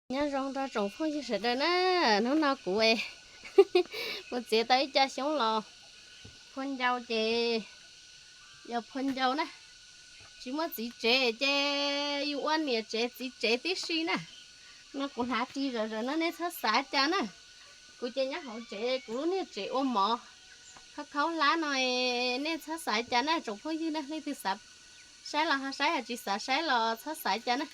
Nyob zoo rau tsoom phooj ywg sawv daws na, hnub no kuv mus txiav tau ib co xyoob los phua ncau ces yog phua ncau na, tsis muaj txiv tsev ces yus ua niam tsev txiv tsev tib si na. No kuv hnav ris zom zaws no nej txhob xav cas na. Kuv ces nyob hauv tsev, kuv lub niag tsev ua mov khaub khaub hlab no, nej txhob xav cas na tsoom phooj ywg na, leej twg xav saib los ho saib, tsis xav saib los txhob xav cas na.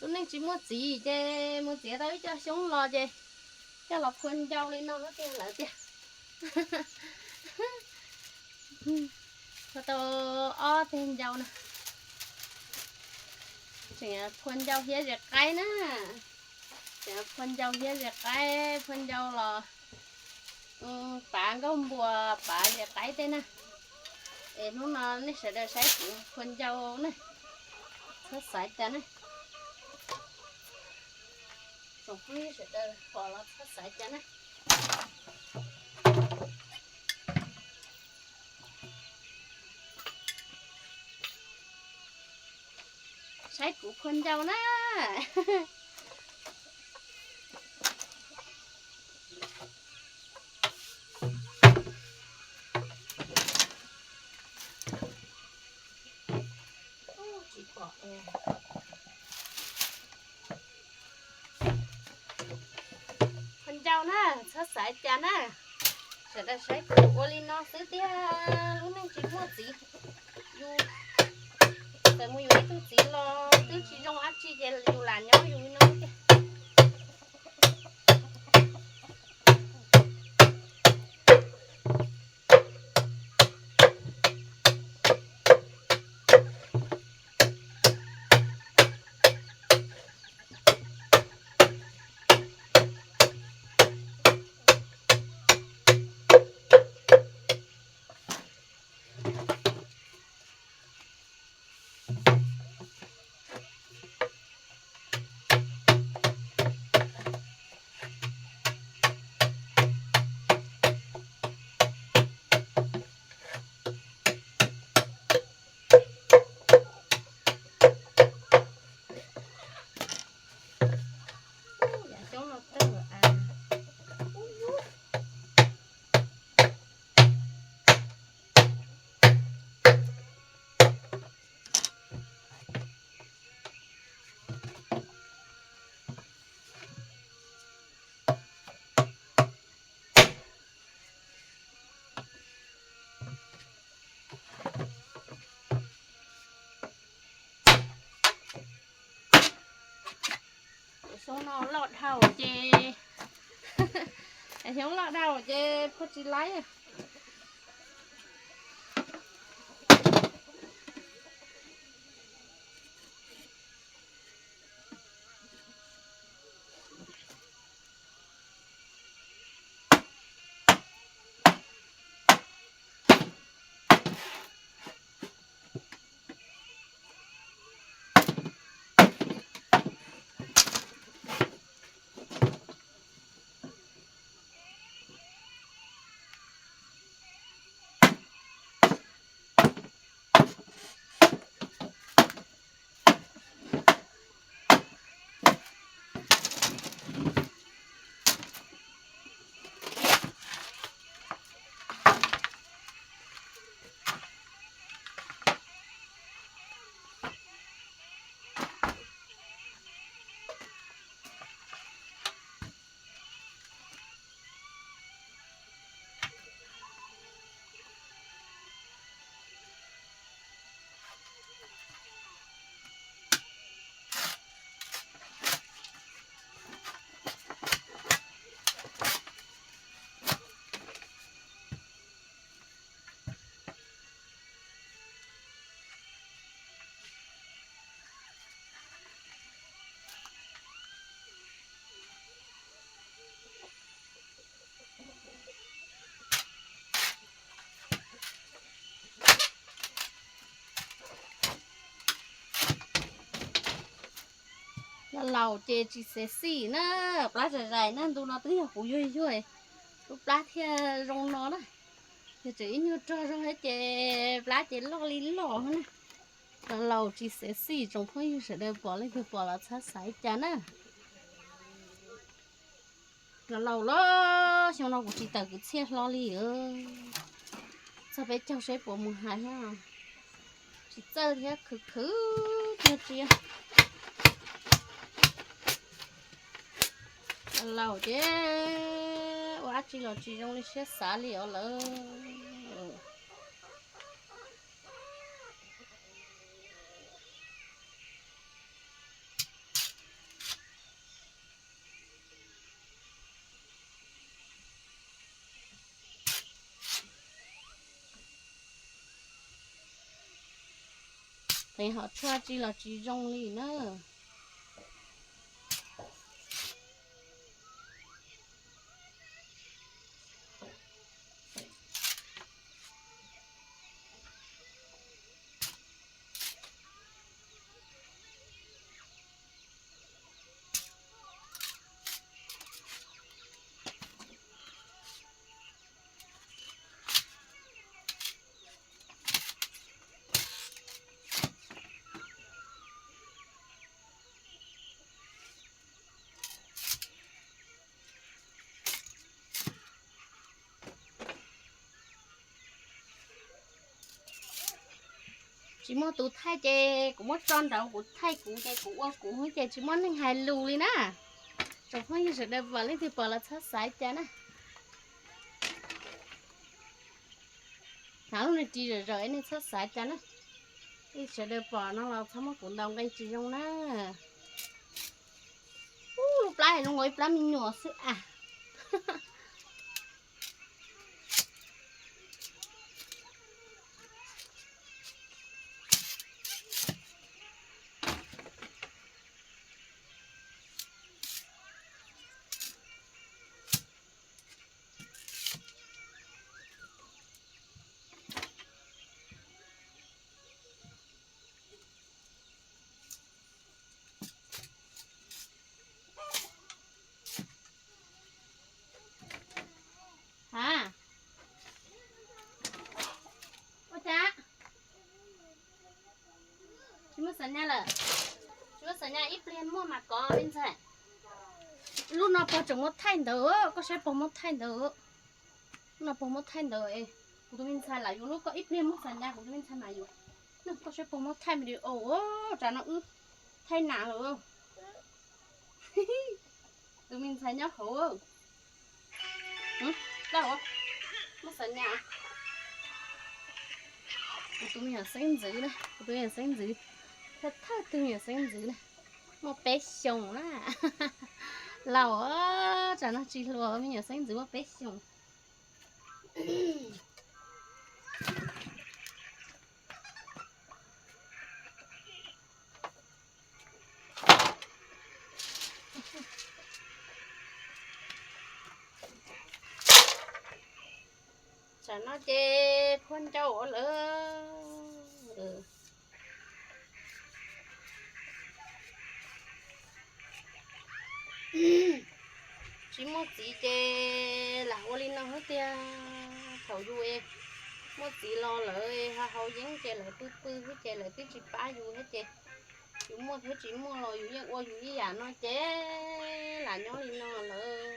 Lub neej tsis muaj txiv ces mus txiav tau ib co xyoob los ces coj los phua ncau li no tiag lawm tiag. Phua tau ob teg ncau na. Tseem phua ncau hiab zes qaib na. Tseem phua ncau hiab zes qaib, phua ncau los pav nkauj npua, pav zes qaib tej na. Es hnub no nej sawv daws saib kuv phua ncau na, txhob xav cas na. Tsoom phooj ywg sawv daws pom los txhob xav cas na. Saib kuv phua ncau na. Phua ncau na, txhob xav cas na. Sawv daws saib kuv ua li no xwb tiag, lub neej tsis muaj txiv. Yus txawm mus yuav ib tug txiv los twb tsis zoo dab tsi ces yus lam nyob yus li no tiag. Yam xyoob no tawg a. Xyoob no loj dhau ces, xyoob loj dhau ces phua tsis laib. Laus laus ces tsis xev xij na, plab zais zais na, ntu no twb yog kuv yuag yuag, lub plab thiaj zoo no na. Yog tseem ib nyuag rog zog thiab ces plab ces loj li loj na. Laus laus tsis xev xij, tsoom phooj ywg sawv daws pom leej twg pom los txhob xav cas na. Laus laus lawm, xyoo no kuv tsis tawm kwv txhiaj hlo li. Txog peb caug seb puas mus hais thiab. Tsis txawj thiab, khwv khwv tiag tiag. Laus ces ua dab tsi los tsis zoo li siab xav li os lawm. Qev hom tshuaj tsi los tsis zoo li na. Tsis muaj tus thaij ces kuv muab tso nraud kuv thaij kuv ces kuv ua kuv ces tsis muaj neeg hais lus li na. Tsoom phooj ywg sawv daws pom leej twg pom los txhob xav cas na. Hnav lub nws ris zom zaws nej txhob xav cas na. Ib sawv daws pom no los txhob muab kuv ntaus nqi tsis zoo na. Ub, lub plab zoo nkaus ib plab me nyuam xwb as. Ha, ua cas tsis muaj xav nyas lawm? Tsis muaj xav nyas, ib pliag muaj mas kov me ntxhais. Lub no puag tseem muab thaij ntawd, koj saib puag muab thaij ntawd. Lub no puag muab thaij ntawd, kuv tus me ntxhais lam yuav lub, koj ib pliag muaj xav nyas kuv tus me ntxhais mam yuav. Koj saib puag muab thaij me di o, tsam no wb thaij nas lawm. Tus me ntxhais nyob hauv. Muab xav nyas, kuv tus me nyuam xeeb ntxwv na, kuv tus me nyuam xeeb ntxwv, thawj thawj tug me nyuam xeeb ntxwv na, muaj peb xyoos na. Laus, tsam no tsis hluas, me nyuam xeeb ntxwv muaj peb xyoos. Tsam no ces phua ncau ua lawm. Tsis muaj txiv ces lam ua li no xwb tiag. Thaum yus es muaj txiv los lawv ho haus yeeb ces lawv pw pw xwb ces lawv twb tsis pab yus thiab ces yus muaj thiab tsis muaj los yus yeej ua yus ib yam no ces lam nyob li no lawm.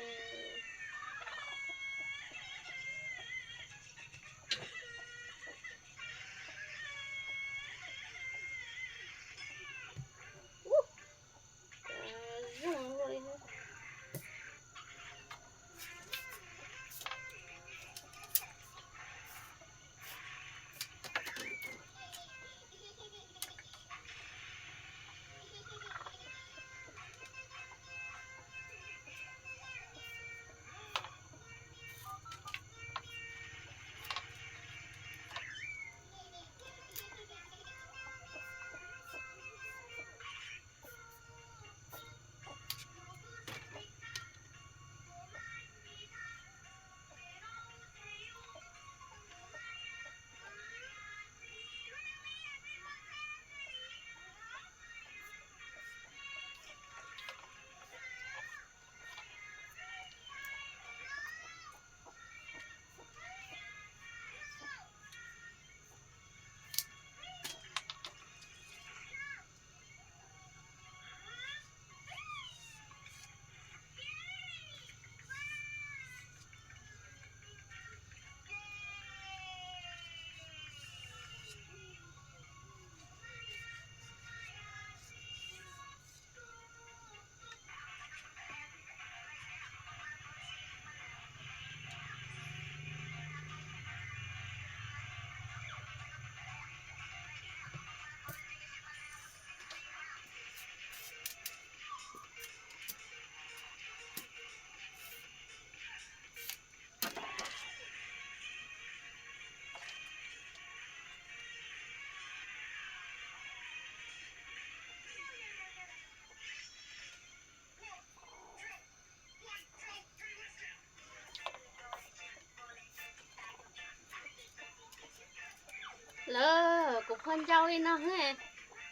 Phua ncau li no,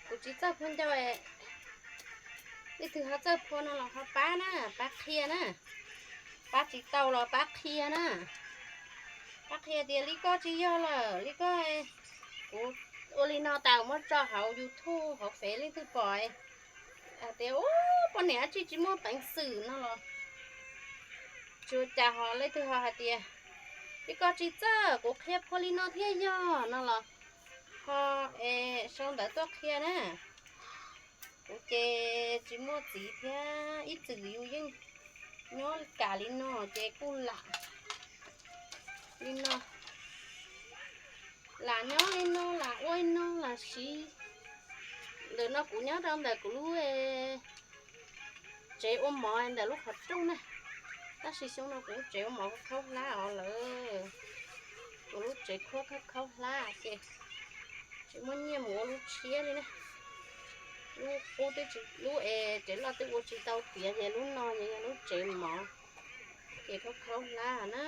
kuv tsis txawj phua ncau. Leej twg ho txawj phua no los ho pab na, pab qhia na. Pab tsis tau los pab qhia na. Pab qhia tias li koj tsis yog lawm, li koj, kuv ua li no tas muab tso hauv YouTube hauv Fev leej twg pom hais tias, ub, poj niam dab tsi tsis muaj peev xwm no los tsis ua cas, ho leej twg ho hais tias, li koj tsis txawj, kuv qhia phua li no thiaj yog no los ho es sau ntawv tuaj qhia na. Kuv ces tsis muaj txiv thiab, ib txwm yus yeej nyob kam li no ces kuj lam li no, lam nyob li no, lam ua li no, lam siv. Ntawm no kuv nyob rau ntawm kuv lub tsev ua mov ntawm lub qhov rooj na. Tab sis xyoo no kuv lub tsev ua mov khaub hlab os lawm, kuv lub tsev khuab khaub khaub hlab ces tsis muaj nyiaj mus ua lub tshiab li na. Lub qub twb tsis, lub es tsev loj twb ua tsis tau tiav ces lub no ces yog lub tsev mov ces khaub khaub hlab na.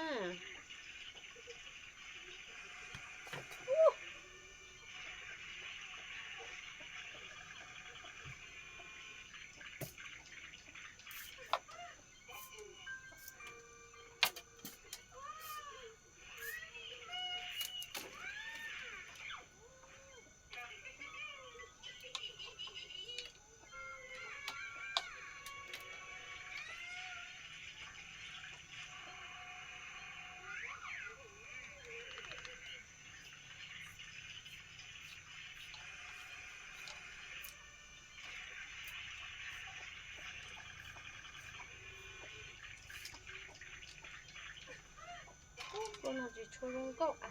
Ub, kua no tsis tshua zoo nkauj a.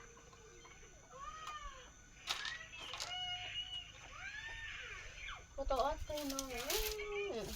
Ua tau ob teg no lawm.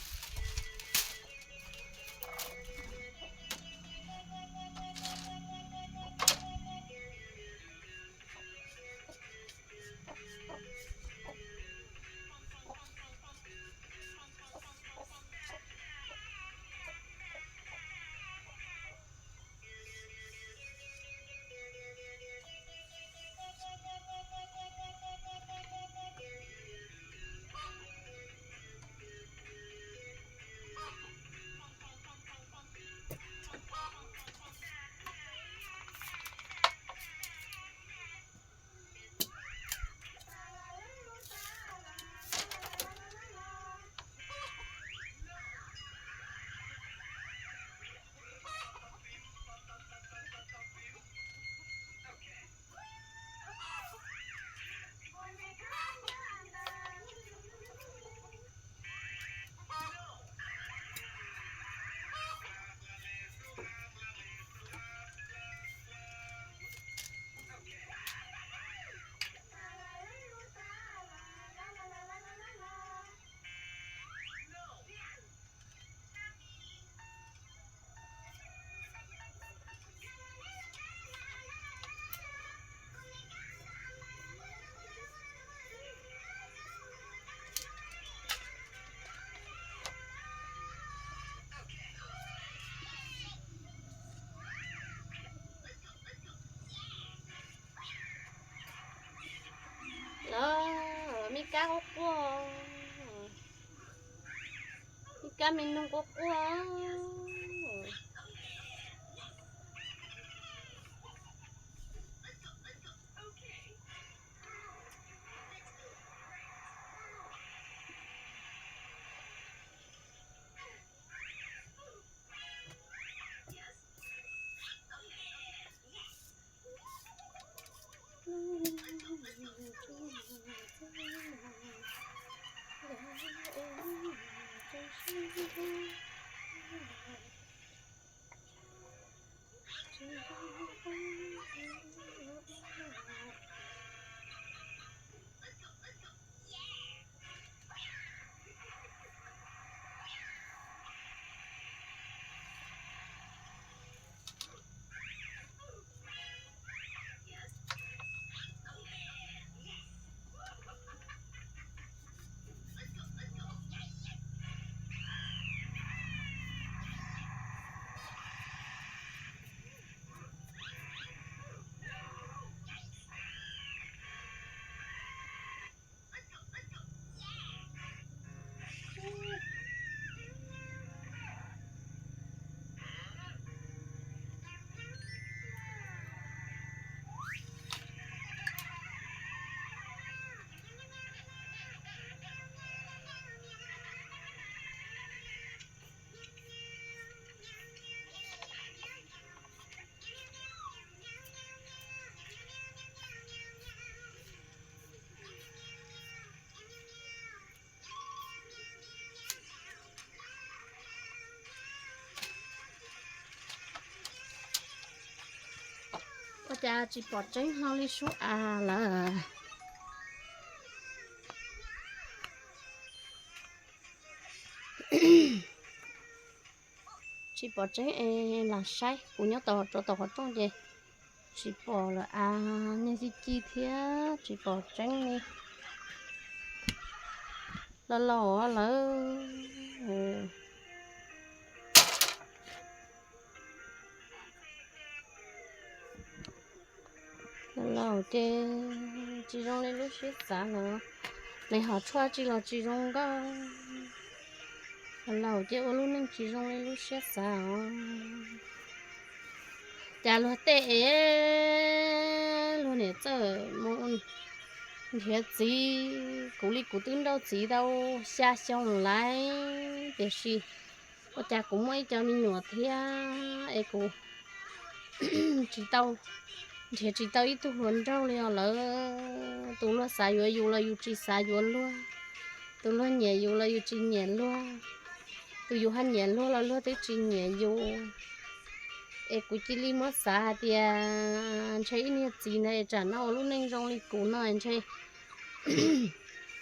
Los, me kab quaj quaj, me kab me noog quaj quaj. Cas tsis pom Tseeb hlo li sub as lawm. Tsis pom Tseeb es lam saib, kuv nyob tau rau tom qhov rooj ces tsis pom lawm as, niag ci ci thiab tsis pom Tseeb li. Laus laus lawm. Laus ces tsis zoo li lub siab xav lawm, nws hom tshuaj tsis los tsis zoo nkauj. Laus ces ua lub neej tsis zoo li lub siab xav os. Cas luag tej es luag niam txawj mus nrhiav txiv, kuv li kuv twb nrauj txiv tau xya xyoo lawm tiam sis ua cas kuv muaj ib co me nyuam thiab es kuv tsis tau nrhiav tsis tau ib tug hluas nraug li os lawm. Tus luag xav yuav yus los yus tsis xav yuav luag, tus luag nyiam yus los yus tsis nyiam luag, tus yus ho nyiam luag los luag twb tsis nyiam yus. Es kuv cia li muab xav hais tias ntshe ib niag txiv ntawd es tsam no ua lub neej zoo li kuv no ntshe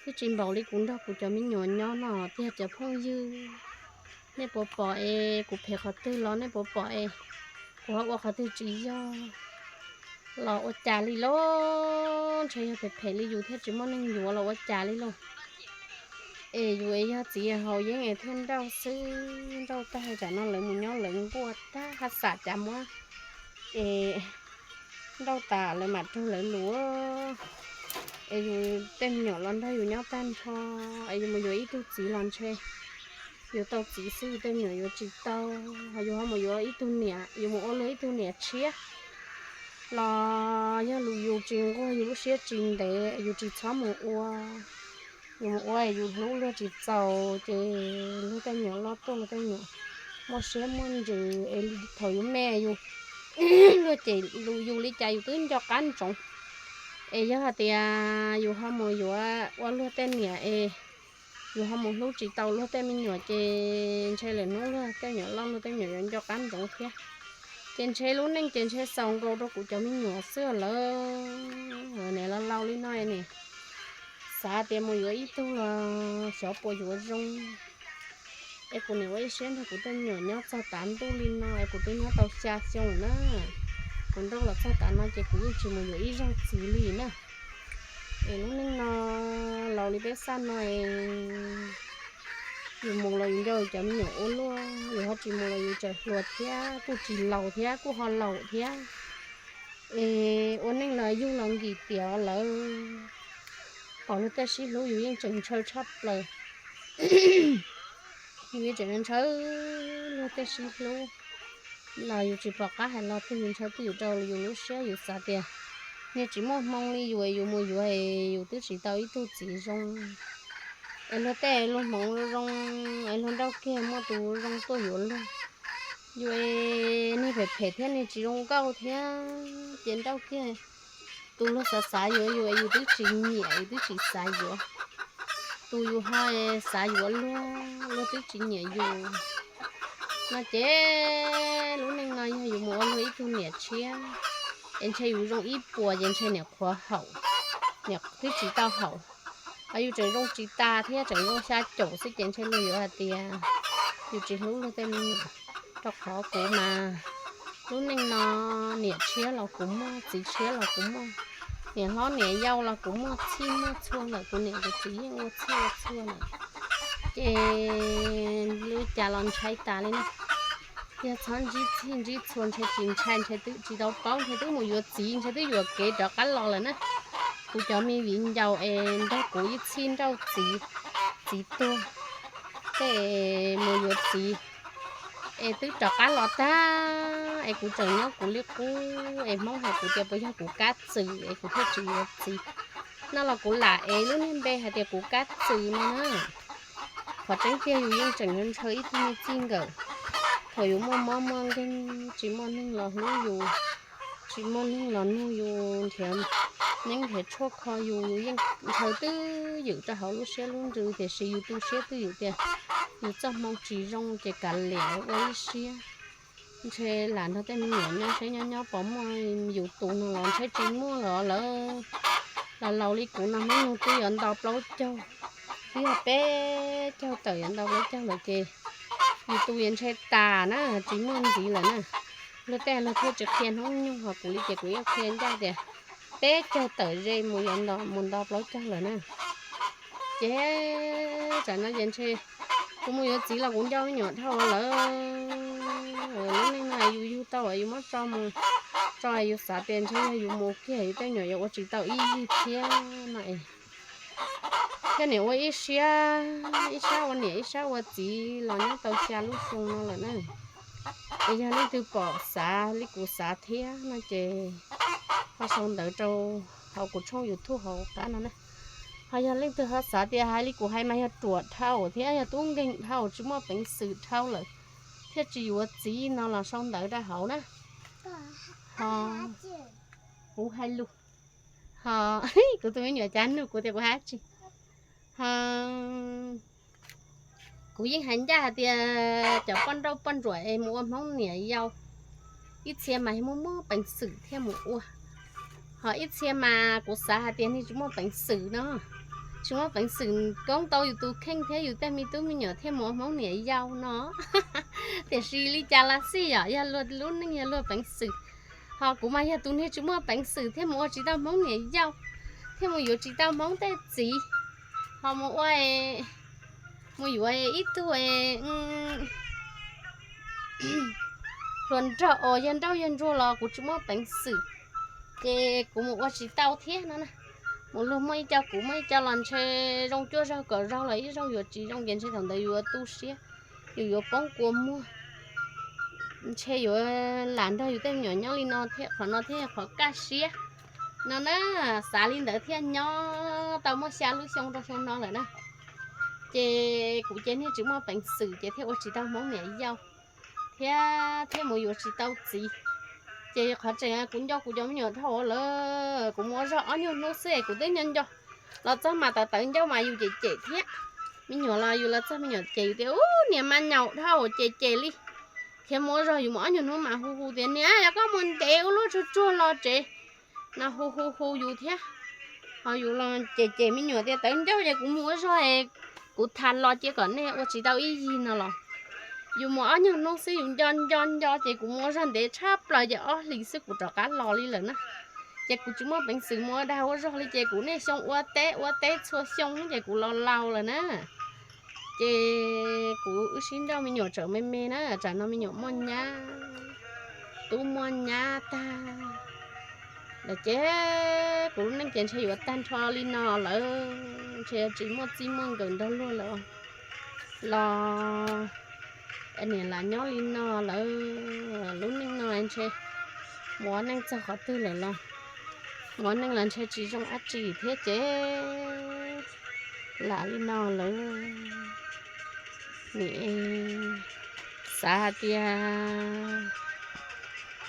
twb tsis npaum li kuv nrog kuv cov me nyuam nyob no tiag cov phooj ywg. Nej puas pom es kuv phem qhov twg los nej puas pom es kuv ho ua qhov twg tsis yog los ua cas li lauj? Ntshe yog phem phem li yus thiaj tsis muaj neeg yuav los ua cas li lauj? Es yus es yog txiv haus yeeb es thiaj nrauj xwb, nrauj tag tsam no lawv mus nyob lawv nkuaj tag haj xam cas muab es nrauj tas lawv mam raug lawv lus. Es yus tej me nyuam los nrog yus nyob tag nrho, es yus mus yuav ib tug txiv los ntshe yus tau txiv xwb, yus tej me nyuam yuav tsis tau. Yus ho mus yuav ib tug niam, yus mus ua luag ib tug niam tshiab los yog yus tsis nquag, yus lub siab tsis ntev, yus tsis txhob mus ua. Yus mus ua yus hlub luag tsis txaus ces luag tej me nyuam loj tuaj, luag tej me nyuam muaj siab muaj ntsws es thaum yus me yus luag cem yus li cas yus twb nco qab ntsoov. Es yog hais tias yus ho mus yuav ua luag tej niam es yus ho mus hlub tsis tau luag tej me nyuam ces ntshe lwm hnub luag tej me nyuam loj luag tej me nyuam yuav nco qab ntsoov thiab. Ces ntshe lub neej ces ntshe xaus nkaus rau kuv cov me nyuam xwb lawm. Niam laus laus li no ne, xav tias mus yuav ib tug los xyov puas yuav zoo. Es kuv niam ua ib siab nrog kuv tej me nyuam nyob txog tav ntuj li no es kuv twb nyob tau xya xyoo na. Kuv nrauj los txog tav no ces kuv yeej tsis mus yuav ib zaug txiv li na. Es lub neej no laus li peb xaj no es yus mus los yus nco yus cov me nyuam ua luaj, yus ho tsis mus los yus tseem hluas thiab, kuj tsis laus thiab, kuj ho laus thiab. Es ua neej los yug los nkim tiav lawm, pom luag tej sib hlub yus yeej tseem ntshaw tshaj plaws. Yus yeej tseem ntshaw luag tej sib hlub los yus tsis pom qab hais lo twg, yus ntshaw twj ywm rau yus lub siab, yus xav tias niag tsis muaj hmoo li yus es yus mus yuav es yus twb tsis tau ib tug txiv zoo. Es luag tej luag hmoov zoo, es luag nrauj kiag muaj tus zoo tuaj yuav luag. Yus es niag phem phem thiab niag tsis zoo nkauj thiab ces nrauj kiag tus luag xav xav yuav yus es yus twb tsis nyiam, yus twb tsis xav yuav. Tus yus ho xav yuav luag, luag twb tsis nyiam yus. No ces lub neej no yog yus mus ua luag ib tug niam tshiab es ntshe yus zoo ib puas ces ntshe niam qhuav haum, niam twb tsis tau haum. Ho yus tseem zoo tsis tas thiab, tseem zoo xya caum xwb ces ntshe luag yuav hais tias yus tsis hlub luag tej me nyuam. Rau qhov kuv mas lub neej no niam tshiab los kuv muaj, txiv tshiab los kuv muaj, niam hlob niam yau los kuv muaj txhij muaj txhua lawm, kuv niam kuv txiv yeej ua txhij ua txhua lawm. Ces li cas los ntshai tas li na. Yog txhob ntsib txhij ntsib txhua ntshe tsis ntshai, ntshe twb tsis tau paub, ntshe twb mus yuav txiv, ntshe twb yuam kev rov qab los lawm na. Kuv cov me viv ncaus es nrog kuv ib txhij nrauj txiv, txiv tuag, tej mus yuav txiv es twb rov qab los tag, es kuv tseem nyob kuv li qub, es Hmoob hais kuv tias puas yog kuv kab txwm es kuv thiaj tsis yuav txiv. No los kuv lam ev lub niag npe hais tias kuv kab txwm no na. Qhov tseeb tiag yus yeej tseem ntshaw ib tug me txij nkawm. Thaum yus muaj mob muaj nkeeg, tsis muaj neeg los hlub yus, tsis muaj neeg los nug yus nrhiav neeb nrhiav tshuaj kho yus, yus yeej ntshaw twj ywm rau hauv lub siab lub ntsws, tiam sis yus tu siab twj ywm tias yus txoj hmoo tsis zoo ces kav liam ua ib siab. Ntshe lam nrog tej me nyuam nyob seb nyob nyob pom muaj yus tus no los ntshe tsis muaj los lawm. Laus laus li kuv no hnub nyoog twb yuav nto plaub caug, twb yog peb caug tawm yuav nto plaub caug lawm ces yus tus yuav ntshe tas na, tsis muaj ntxiv lawm na. Luag tej luag thiaj tsis qhia hnub nyoog, ho kuv li ces kuv yeej qhia ncaj tias peb caug tawm ze mus yuav nto mus nto plaub caug lawm na. Ces tsam no ces ntshe kuv mus yuav txiv los kuv nco me nyuam dhau lawm. Lub neej no yus yug tau yus muab tso mus, tso yus xav tias ntshe yog yus mus kiag yus tej me nyuam yuav ua tsis tau ib yig thiab no es thiaj niam ua ib siab, ib sab ua niam ib sab ua txiv los nyob tau xya lub xyoo no lawm na. Es yog leej twg pom xav li kuv xav thiab no ces ho sau ntawv rau hauv kuv tshooj YouTube hauv qab no na. Ho yog leej twg ho xav tias hais li kuv hais mas yog ruam dhau thiab yog tub nkeeg dhau tsis muaj peev xwm dhau lawm thiaj tsis yuav txiv no los sau ntawv rau hauv na. Ho kuv hais lus, ho kuv tus me nyuam cav nug kuv tias kuv hais dab tsi. Ho kuv yeej hais ncaj hais tias cov poj nrauj poj ntsuam es mus ua Hmoob niam yau, ib txhia mas muaj muaj peev xwm thiaj mus ua, ho ib txhia mas kuv xav hais tias nej tsis muaj peev xwm no, tsis muaj peev xwm koob tau yus tus kheej thiab yus tej me tub me nyuam thiaj mus ua Hmoob niam yau no. Tiam sis li cas los xij yom, yog luag lub neej yog luag peev xwm. Ho kuv mas yog tus niag tsis muaj peev xwm thiaj mus ua tsis tau Hmoob niam yau, thiaj mus yuav tsis tau Hmoob tej txiv, ho mus ua, mus yuav ib tug hluas nraug os, yog nraug yog ntsuag los kuv tsis muaj peev xwm, ces kuv mus ua tsis tau thiab no na. Mus luag muaj ib co kuv muaj ib co los ntshe zoo cuaj zaug kaum zaug los ib zaug yuav tsis zoo ces ntshe thaum ntawd yuav tu siab, yus yuav poob kua muag, ntshe yuav lam nrog yus tej me nyuam nyob li no thiab, qhov no thiaj qhov kaj siab no na. Xav li ntawd thiaj nyob tau muaj xya lub xyoo rau xyoo no lawm na. Ces kuv ces niag tsis muaj peev xwm ces thiaj ua tsis tau Hmoob niam yau thiab thiaj mus yuav tsis tau txiv. Ces qhov tseem kuv nco kuv cov me nyuam dhau lawm, kuv mus ua zog ob nyuag hnub xwb es kuv twb nco nco. Los txog mas tawv tawv ncauj mas yus cem cem thiab. Me nyuam los yus los txog me nyuam ces yus tias ub niam mas nyaum dhau ces cem li. Khiav mus ua zog yus mus ob nyuag hnub mas hu hu tias niam yog koj mus ntev ua luaj tsuag tsuag los tsev no, hu hu hu yus thiab. Ho yus los cem cem me nyuam tias tawv ncauj ces kuv mus ua zog, kuv tham los cia kom nej ua tsis tau ib yig no los. Yus mus ob nyuag hnub xwb yus nco nco nco ces kuv mus ua zog ntev tshaj plaws ces ob hlis xwb kuv rov qab los li lawm na. Ces kuv tsis muaj peev xwm mus ua dag ua zog li ces kuv niaj xyoo ua teb ua teb txhua xyoo ces kuv los laus lawm na. Ces kuv wb sib nrauj me nyuam tseem me me na, tsam no me nyuam muaj nyab, tub muaj nyab tag lawm ces kuv lub neej ces ntshe yuav tag nrho li no lawm, ntshe tsis muaj txij muaj nkawm nrog luag lawm los niam lam nyob li no lawm. Lub neej no ntshe mus ua neej txog qhov twg lawm los, mus ua neej los ntshe tsis zoo dab tsi thiab ces lam li no lawm. Nim xav hais tias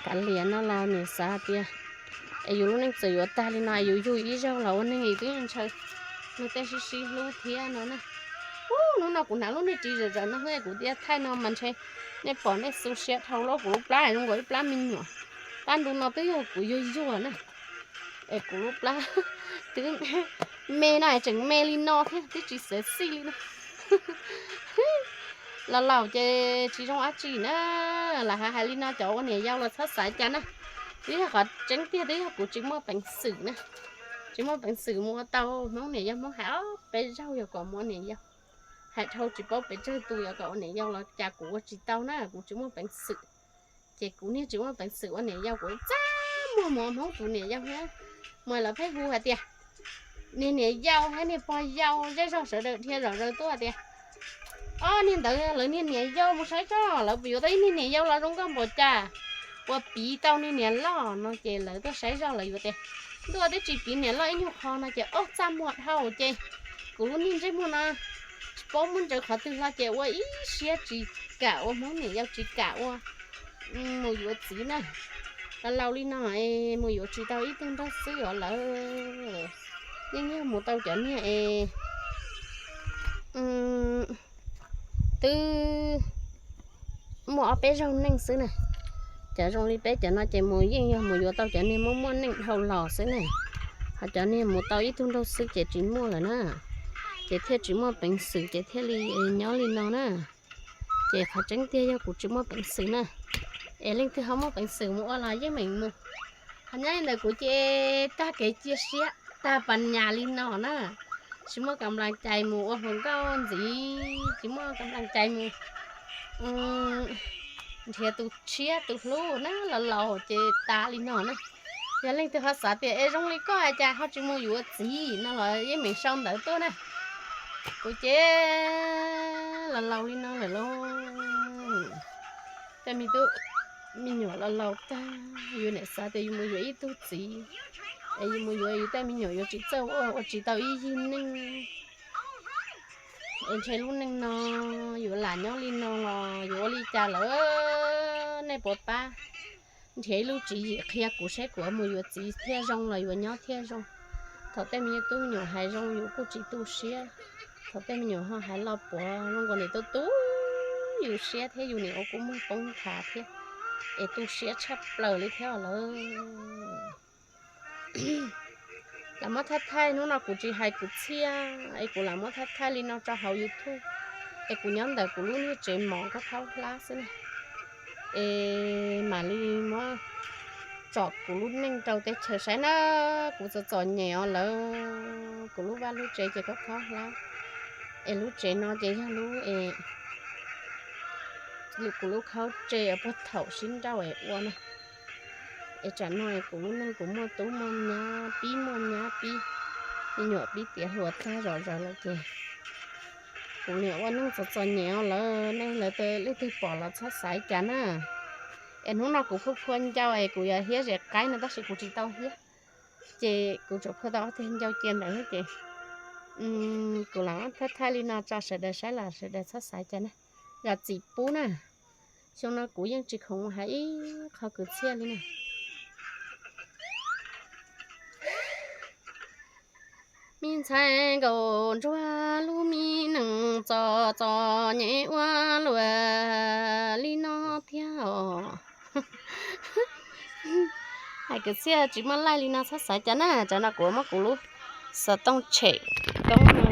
kav liam no los nim xav hais tias es yus lub neej txawm yuav tag li no es yus yug ib zaug los ua neeg twb ntshaw luag tej sib sib hlub thiab no na. Ub, hnub no kuv hnav lub niag ris zam zawm no xwb kuv tias thaij no mas ntshe nej pom nej xu siab dhau lawm. Kuv lub plab zoo nkaus ib plab me nyuam, plab ntu no twb yog kuv yuag yuag na. Es kuv lub plab twb me no es tseem me li no thiab twb tsis xav xij li no. Los laus ces tsis zoo dab tsi na, lam hais hais li no cov ua niam yau los txhob xav cas na. Twb yog qhov tseeb tiag twb yog kuv tsis muaj peev xwm na, tsis muaj peev xwm mus ua tau Hmoob niam yau. Hmoob hais ob peb zaug yog kom mus ua niam yau, hais dhau tsis paub pes tsawg tus yog kom ua niam yau los cas kuv ua tsis tau na, kuv tsis muaj peev xwm. Ces kuv niag tsis muaj peev xwm ua niam yau, kuv txaj muag mus ua Hmoob tus niam yau thiab. Mas lawv pheej hu hais tias niag niam yau thiab niag pog yau, zej zog sawv daws dhia zom zaws tuaj tias, ob niag ntawd lawv niag niam yau, mus saib tso lawv puas yuav tau ib niag niam yau los zoo nkauj npaum cas, puas piv tau niag niam loj no. Ces lawv tuaj saib zog lawv yuav tias, ntuj, twb tsis piv niam loj ib nyuag qho no. Ces ob txaj muag dhau ces kuv lub niag ntsej muag no tsis paub muab ntsaws qhov twg hlo ces ua ib siab tsis kam ua Hmoob niam yau, tsis kam ua mus yuav txiv na. Laus laus li no es mus yuav tsis tau ib tug nraug xwb os lawm. Yeej yog mus tau cov niag es twb muaj ob peb zaug neej xwb na. Cov zoo li peb cov no ces mus yeej yog mus yuav tau cov niag muaj muaj neej dhau los xwb ne, ho cov niag mus tau ib tug nraug xwb ces tsis muaj lawm na, ces thiaj tsis muaj peev xwm ces thiaj li nyob li no na. Ces qhov tseeb tiag yog kuv tsis muaj peev xwm na, es leej twg ho muaj peev xwm mus ua los yeej meem mus. Qhov nyob li ntawm kuv ces tag kev cia siab tag pas nyas li no na, tsis muaj kam nplas cais mus ua hluas nkauj ntxiv, tsis muaj kam nplas cais mus nrhiav tus tshiab tus hlub na, los laus ces tas li no na. Yog leej twg ho xav tias es zoo li koj cas ho tsis mus yuav txiv no los yeej meem sau ntawv tuaj na. Kuv ces los laus li no lawm lauj, tej me tub me nyuam los laus tag, yus niam xav tias yus mus yuav ib tug txiv, es yus mus yuav yus tej me nyuam yuav tsis txawj ua, ua tsis tau ib yig neej. Es ntshe lub neej no yuav lam nyob li no los yuav ua li cas lawm, nej puas pab nrhiav ib lub tswv yim qhia kuv saib kuv mus yuav txiv thiaj zoo los yuav nyob thiaj zoo. Thaum tej me tub me nyuam hais zoo yus kuj tsis tu siab, thaum tej me nyuam ho hais lo puav zoo nkaus niam tu tu yus siab thiab yus niam ua kuv muag poob nthav thiab, es tu siab tshaj plaws li thiab lawm. Lam muab thaij thaij, hnub no kuv tsis hais kwv txhiaj es kuv lam muab thaij thaij li no rau hauv YouTube, es kuv nyob ntawm kuv lub niag tsev mov khaub khaub hlab xwb na. Es mam li muab tsom kuv lub neej rau teb chaws saib na, kuv txom txom nyem os lawm, kuv lub vaj lub tsev ces khaub khaub hlab, es lub tsev no ces yog lub es kuv lub khaub tsev uas puag thaum sib nrauj es ua na. Es tsam no kuv lub neej kuv muaj tub muaj nyab pib muaj nyab pib, me nyuam pib tiav hluas tag zom zaws lawm ces kuv niam ua neej txom txom nyem os lawm, nej lawv leej twg pom los txhob xav cas na. Es hnub no kuv phua phua ncau es kuv yuav hiab zes qaib no tab sis kuv tsis tau hiab, ces kuv tsuas phua tau ob tug ncau cia ntawd ces kuv lam thaij thaij li no tso sawv daws saib los sawv daws txhob xav cas na. Zam txim pub na, xyoo no kuv yeej tsis khoom mus hais ib qho kwv txhiaj li na. Me ntxhais nkaus ntsuag lub me nees txom txom nyem ua luaj li no thiab os. Hais kwv txhiaj tsis muaj laij li no txhob xav cas na, tsam no kuv muab kuv lub xov tooj tshem koob no.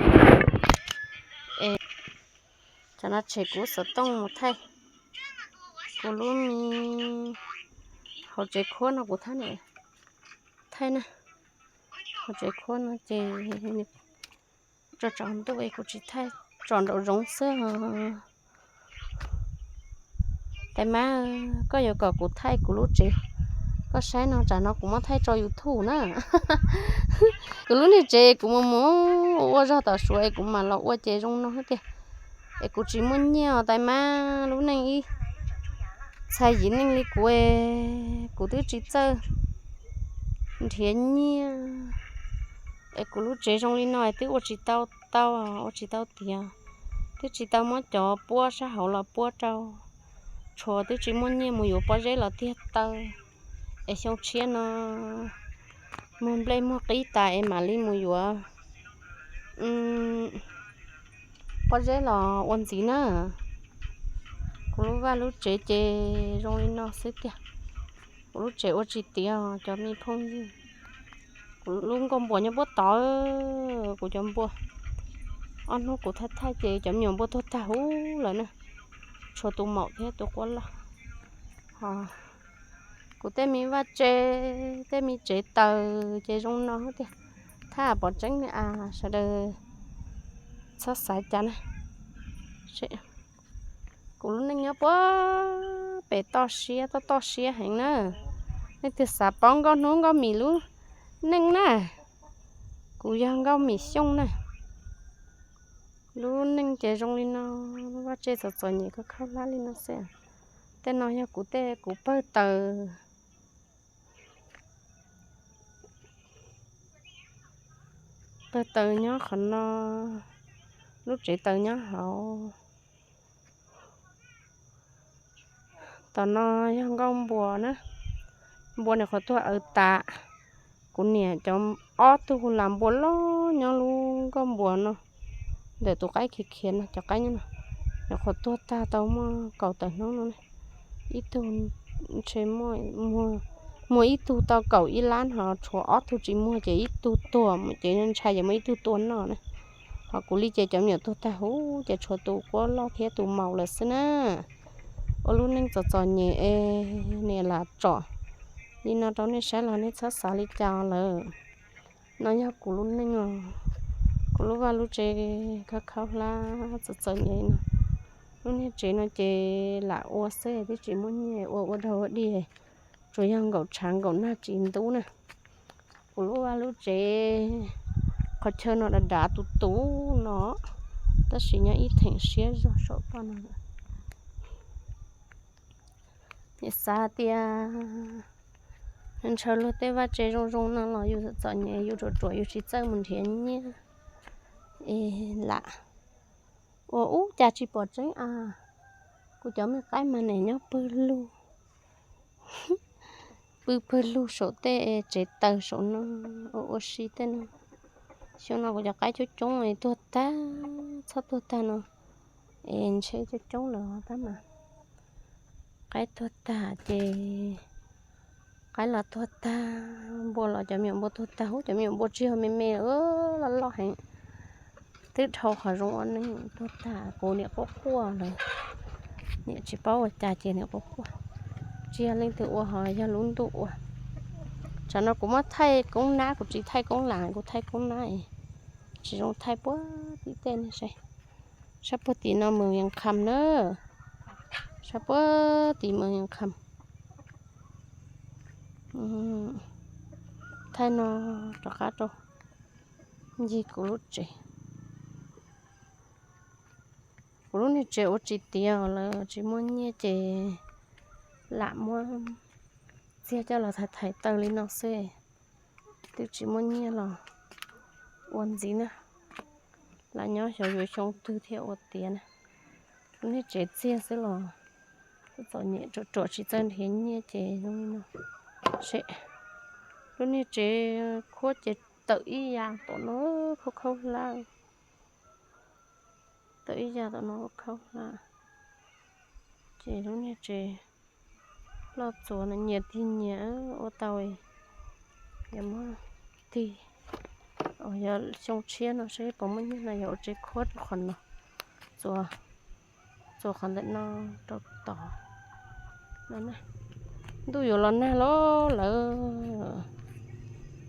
Tsam no tshem kuv xov tooj mus thaij kuv lub me hauv tsev khuab no kuv thaij na, hauv tsev khuab no ces tso tsaus ntuj kuv tsis thaij, tso nraum zoov xwb. Tais Mab, koj yuav kom kuv thaij kuv lub tsev, koj saib no tsam no kuv muab thaij tso YouTube na. Kuv lub niag tsev kuv mus mus ua zog tom Suav es kuv mam los ua ces zoo no tiag. Es kuv tsis muaj nyiaj os Tais Mab, lub neej ib txhais yim neej li kuv, kuv twb tsis txawj nrhiav nyiaj. Es kuv lub tsev zoo li no es twb ua tsis tau tau, ua tsis tau tiav, twb tsis tau muab cov puab sab hauv los puab rau, tshuav twb tsis muaj nyiaj mus yuav pob zeb los tiag taw. Es xyoo tshiab no muag nplej muag qib tas es mam li mus yuav pob zeb los ua ntxiv na. Kuv lub vaj lub tsev ces zoo li no xwb tiag. Kuv lub tsev ua tsis tiav cov me phooj ywg. Kuv lub nkauj npua nyob puab tod, kuv cov npua, ob hnub kuv thaij thaij ces cov me nyuam npua tuag tag huv lawm na. Tshuav tus maum thiab tus quab loj. Kuv tej me vaj tsev, tej me tsev taws ces zoo no tiag. Thaj pom tseeb a, sawv daws txhob xav cas na. Kuv lub neej nyob puag pem toj siab, toj toj siab heev na. Leej twg xav paub Nkauj Hnub Nkauj Mis lub neej na, kuv yog Nkauj Mis Xyooj na. Lub neej ces zoo li no, lub vaj tsev txom txom nyem khaub khaub hlab li no xwb. Tej no yog kuv tej kuv pawg taws. Pawg taws nyob qhov no, lub tsev taws nyob hauv. Tom no yog nkauj npua na, npua nyuam qhuav tuag aws tas. Kuv niam cov ob tug hu las npua loj nyob lub nkauj npua no, ntawm tus qaib khiav khiav no, cov qaib nyob no, nyuam qhuav tuag tag tau muaj kaum tawm hnub no. Ib tug ntshe muaj ib tug tau kaum ib lab ho tshuav ob tug tsis muag ces ib tug tuag ces ntshai ces muaj ib tug tua noj na. Ho kuv li ces cov me nyuam tuag tag huv ces tshuav tus quab loj thiab tus maus lawm xwb na. Ua lub neej txom txom nyem es niam lam tsom li no rau nej saib los nej txhob xav li cas lawm. No yog kuv lub neej os, kuv lub vaj lub tsev khaub khaub hlab txom txom nyem no. Lub niag tsev no ces lam ua xwb twb tsis muaj nyiaj ua, ua dog ua dig, tsuas yog nkaum tshav nkaum nag tsis ntub na. Kuv lub vaj lub tsev qhov chaw no dav dav tus tus no, tab sis nyob ib theem siab zog saum toj no. Nim xav tias ntshaw luag tej vaj tsev zoo zoo no los yus txom nyem yus ruam ruam yus tsis txawj mus nrhiav nyiaj es lam ua ub cas tsis pom tseeb a. Kuv cov me qaib mas nim nyob pawg lug, pw pawg lug saum tej tsev taws saum no, ua ua si tej no. Xyoo no kuv cov qaib coob coob tuag tag, txhob tuag tag no es ntshe coob coob lawm tab mas. Qaib tuag tag ces qaib los tuag tag, npua los cov me nyuam npua tuag tag huv, cov me nyuam npua tsis yog me me loj loj heev. Twb dhau qhov zoo ua neej tuag tag, kuv niam quaj quaj lawm, niam tsis paub ua cas ces niam quaj quaj. Tsis yog leej twg ua ho yog lub ntuj ua. Tsam no kuv muab thaij koob nab, kuv tsis thaij koob lam, kuv thaij koob nab tsis zoo thaij puag tim tej ne. Saib, saib puag tim no Moos Yees Kham na, saib puag tim Moos Yees Kham. Thaij no rov qab rau ncig kuv lub tsev. Kuv lub niag tsev ua tsis tiav lawm, tsis muaj nyiaj ces lam muab txiag coj los thaiv thaiv taws li no xwb. Twb tsis muaj nyiaj los ua ntxiv na, lam nyob xyov yuav xyoo twg thiaj ua tiav na. Lub niag tsev txiag xwb los txom nyem ruam ruam tsis txawj nrhiav nyiaj ces zoo li no. Seb, lub niag tsev khuab ces tawm ib yam tom no khaub khaub hlab. Tawm ib yam tom no khaub hlab. Ces lub niag tsev loj txuas no nyias tig nyias ua tau. Yog muab tig, yog xyoo tshiab no seb puas muaj nyiaj no yog ua tsev khuab rau qhov no. Txuas, txuas qhov ntawm no rau tod no. Ntuj yuav los nag lawm,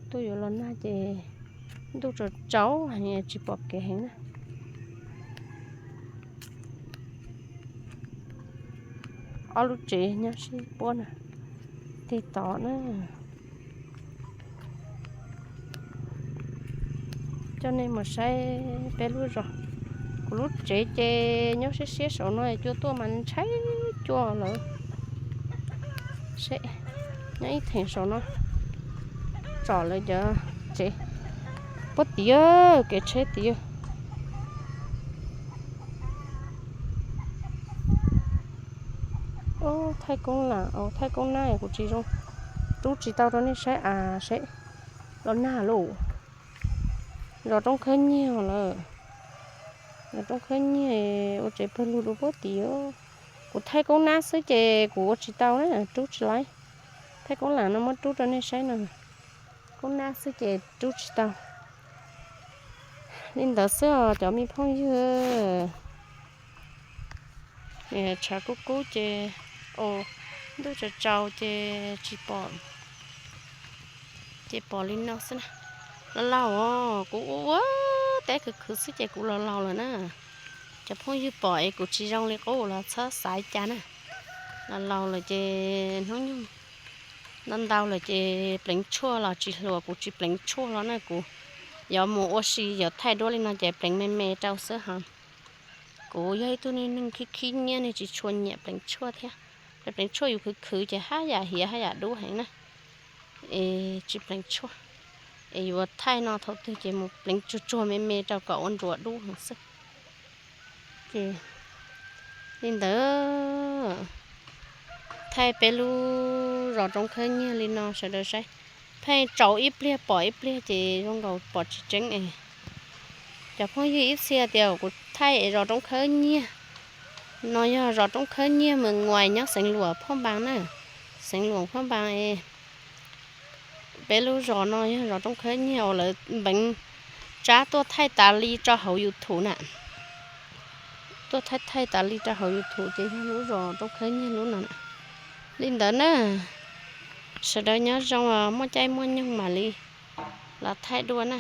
ntuj yuav los nag ces ntuj tsaus tsaus heev tsis pom kev heev na. Ob lub tsev nyob sib puab na, tig tod na. Coj nej mus saib peb lub zos. Kuv lub tsev ces nyob siab siab saum no, cua tuaj mas ntshai cua lawm. Seb, nyob ib theem saum no tsom lawv cov tsev. Puab tid, kev tsheb tid. Thaij koob lam, thaij koob nab kuv tsis zoo, rub tsis tau rau nej saib a. Seb, los nag lauj. Zos Roob Khawb Nyiag lawm. Zos Roob Khawb Nyiag ua tsev pawg lug dua puab tid. Kuv thaij koob nab xwb ces kuv ua tsis tau na, rub tsis laib. Thaij koob lam no muab rub rau nej saib no. Koob nab xwb ces rub tsis tau. Li ntawd xwb os cov me phooj ywg. Tshav kub kub ces, ntuj tsaus tsaus ces tsis pom, ces pom li no xwb na. Los laus os, kuv ua ua teb khwv khwv xwb ces kuv los laus lawm na. Cov phooj ywg pom es kuv tsis zoo li qub los txhob xav cas na. Los laus lawm ces hnub nyoog ntau ntau lawm ces pleev tshuaj los tsis hluas, kuv tsis pleev tshuaj los na, kuv yuav mus ua si yuav thaij duab li no ces pleev me me rau xwb ho. Kuv yog ib tug neeg khib khib nyiab, neeg tsis tshua nyiam pleev tshuaj thiab. Pleev tshuaj yus khwv khwv ces haj yam hiav haj yam dub heev na. Es tsis pleev tshuaj, es yuav thaij no thaum twg ces mus pleev tsuag tsuag me me rau kom ua nruas dub heev xwb. Ces li ntawd, thaij peb lub zos Roob Khawb Nyiag li no sawv daws saib. Pheej tsaus ib pliag pom ib pliag ces zoo nkaus pom tsis tseeb es. Cov phooj ywg ib txhia tias kuv thaij es zos Roob Khawb Nyiag, no yog zos Roob Khawb Nyiag Moos Nguais nyob xeev Luam Phoj Npas na. Xeev Luam Phab Npas, peb lub zos no yog zos Roob Khawb Nyiag uas lawv npeev tsab tuaj thaij tas li rau hauv YouTube na. Tuaj thaij thaij tas li rau hauv YouTube ces yog lub zos Roob Khawb Nyiag lub no na. Li ntawd na, sawv daws nyob zoo, muaj caij muaj nyoog mam li los thaij dua na.